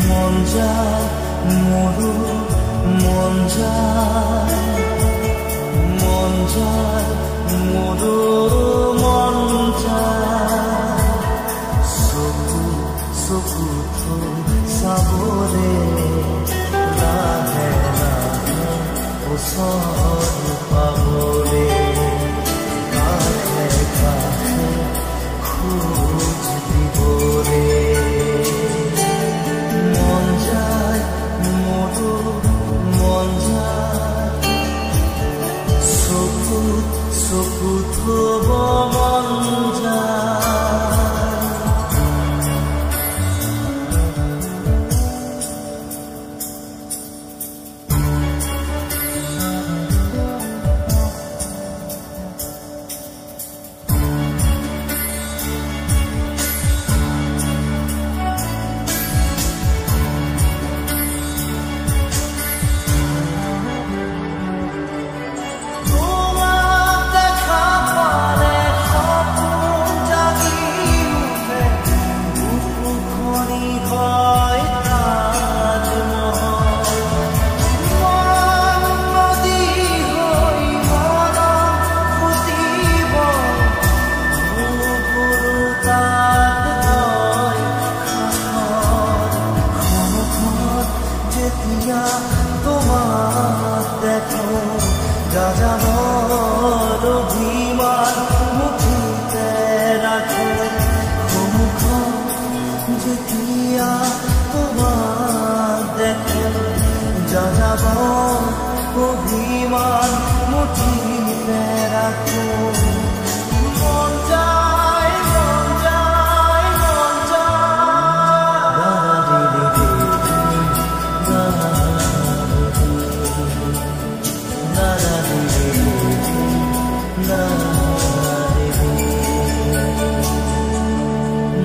মন যায় মোৰো মন যায়, মন যায় মোৰো মন যায়, চকু চকু থৈ চাবৰে লাহে লাহে ওচৰ পাবৰে, কাষে কাষে খোজ দিবৰে। মন যায় মোৰো মন যায়, চকু চকু থব মন যায়। তোমাক দেখা পালে সপোন জাগি উঠে, বুকুখনি হয় তাজমহল। মন নদী হৈ মৰম ফুটিব, বুকুৰ তাত হয় সাঁথৰ। সন্মুখত যেতিয়া তোমাক দেখো, যাযাবৰ অভিমান মুঠিতে ৰাখো। সন্মুখত যেতিয়া তোমাক দেখো, যাযাবৰ অভিমান মুঠিতে ৰাখো। মন যায় মন যায় মন যায়,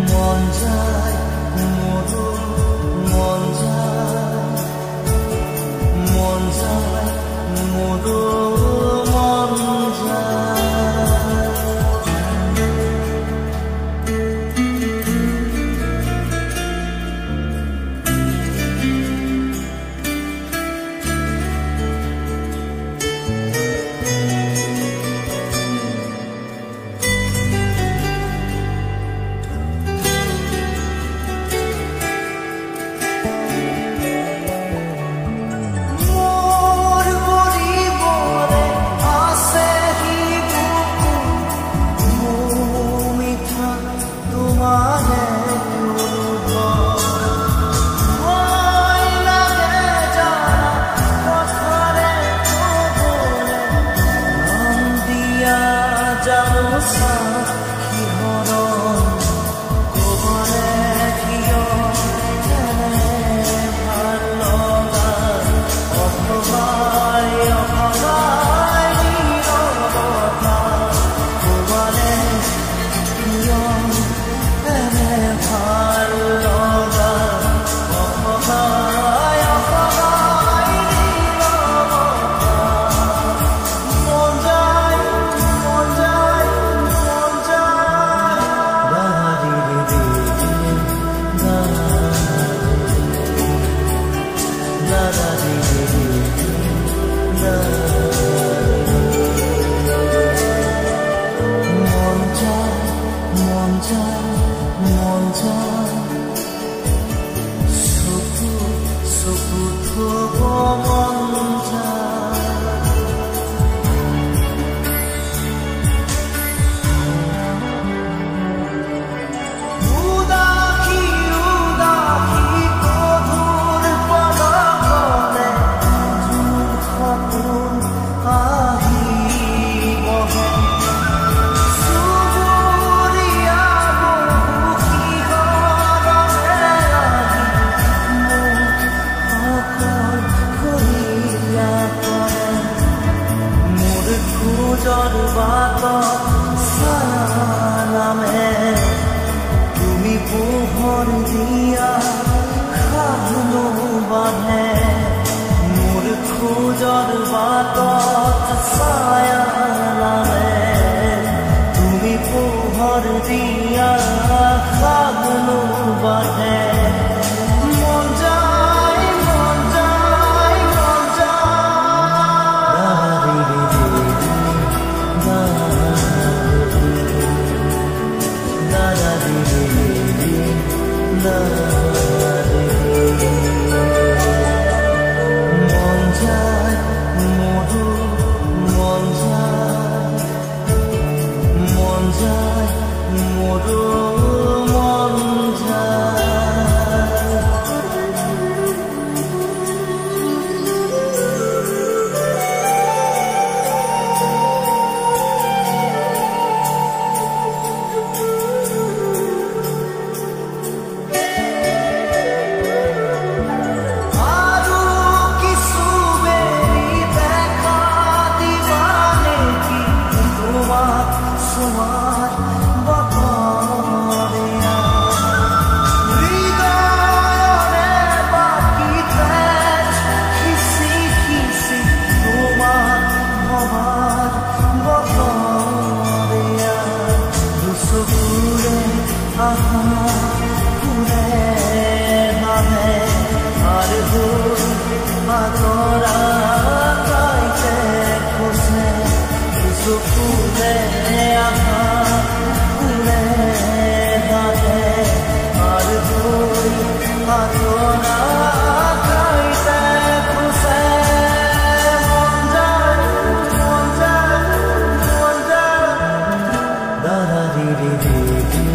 মন যায় মোৰো মন যায়, মন যায় মোৰো মন যায়। মোৰ কৰিবৰে আছে সি বুকুত মৌ-মিঠা তোমাৰে অনুভৱ। ভয় লাগে জানা কথাৰে কবলে, নাম দিয়া জানোচা শিহৰণ। কবলে কিয় এনে ভাল লগা অসহায় অসহায় নীৰৱতা। কবলে কিয় এনে ভাল লগা অসহায় অসহায় নীৰৱতা। মন যায় মন যায় মন যায়, মন যায় মন যায় মন যায়, চকু চকু থব মন যায়। উদাসী উদাসী গধুৰ পলকতে জোন সপোন আহি বহে, চুবুৰীয়া বহু শিহৰণে আহি মোক অকলশৰীয়া কৰে। মোৰ খোজৰ বাটত ছায়া নামে, তুমি পোহৰ দিয়া খানো বাঁধে। মোৰ খোজৰ বাটত ছায়া চকুলে আহা ফুলে হাতে আৰু গৈ সাধনা ঠাইতে খুচে। মন যায় মন যায় মন যায় দাদা দিদি দিদি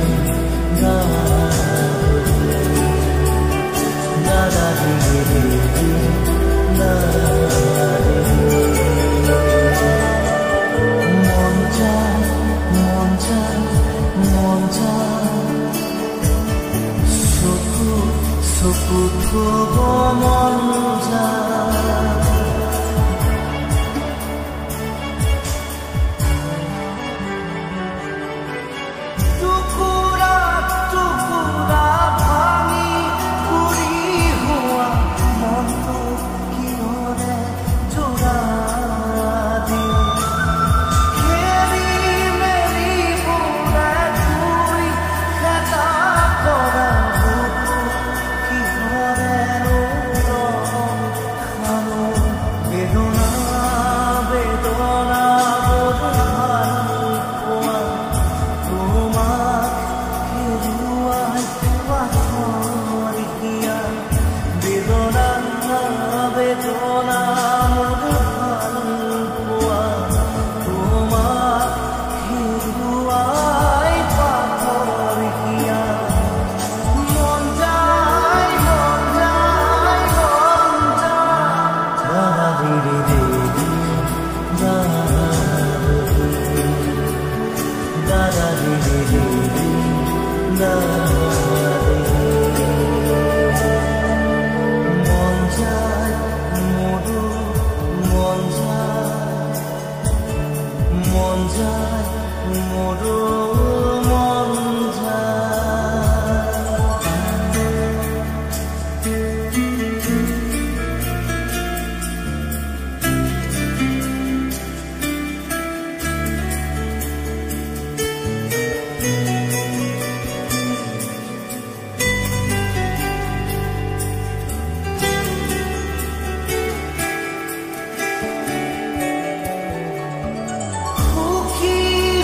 দাদা দিদি দিদি মন যায় মন যায় মন যায় চকু চকু থব মন যায়। টুকুৰা টুকুৰা ভাঙি পুৰি হোৱা মনটো কিহৰে যোৰা দিওঁ। খেলি মেলি বোলে ধুই খেতা কৰা বুকু কিহৰে ৰং খানো। বেদনা বেদনা মোৰ ভাল পোৱা তোমাক হেৰুৱাই পাথৰ হিয়া। বেদনা বেদনা মোৰ ভাল পোৱা তোমাক হেৰুৱাই পাথৰ হিয়া। মন যায় মন যায় মন যায় দাদা দিদি দিদি দাদা দিদি দিদি মন যায় মোৰ মন যায় মন যায় মোৰ মন যায়। সুখী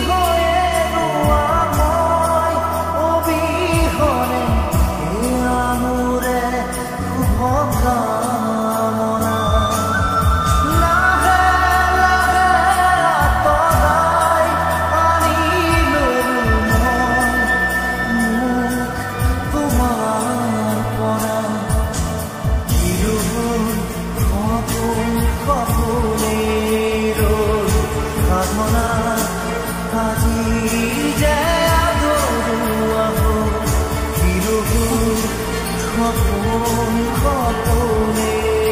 হৈয়ে ৰোৱা মই অবিহনে এয়া মোৰে শুভ কামনা। লাহে লাহে আঁতৰাই আনি ললো মই মোক তোমাৰ পৰা। কিনো হ'ল সপোন সপোনেই ৰ'ল সাধনা আজি যে আধৰুৱা হ'ল। কিনো হ'ল সপোন সপোনেই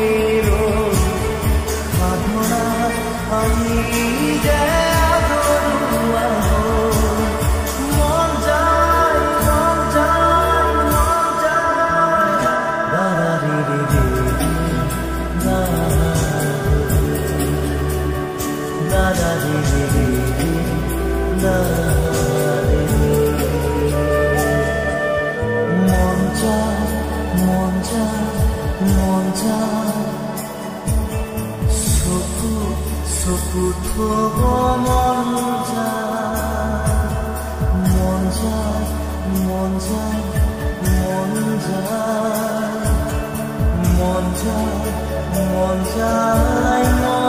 ৰ'ল সাধনা আজি যে আধৰুৱা হ'ল। মন যায় মন যায় মন যায় দাদা দিদি দিদি দাদা দিদি দিদি মন যায় মন যায় মন যায় চকু চকু থব মন যায় মন যায় মন যায় মন যায় মন যায় মন যায়।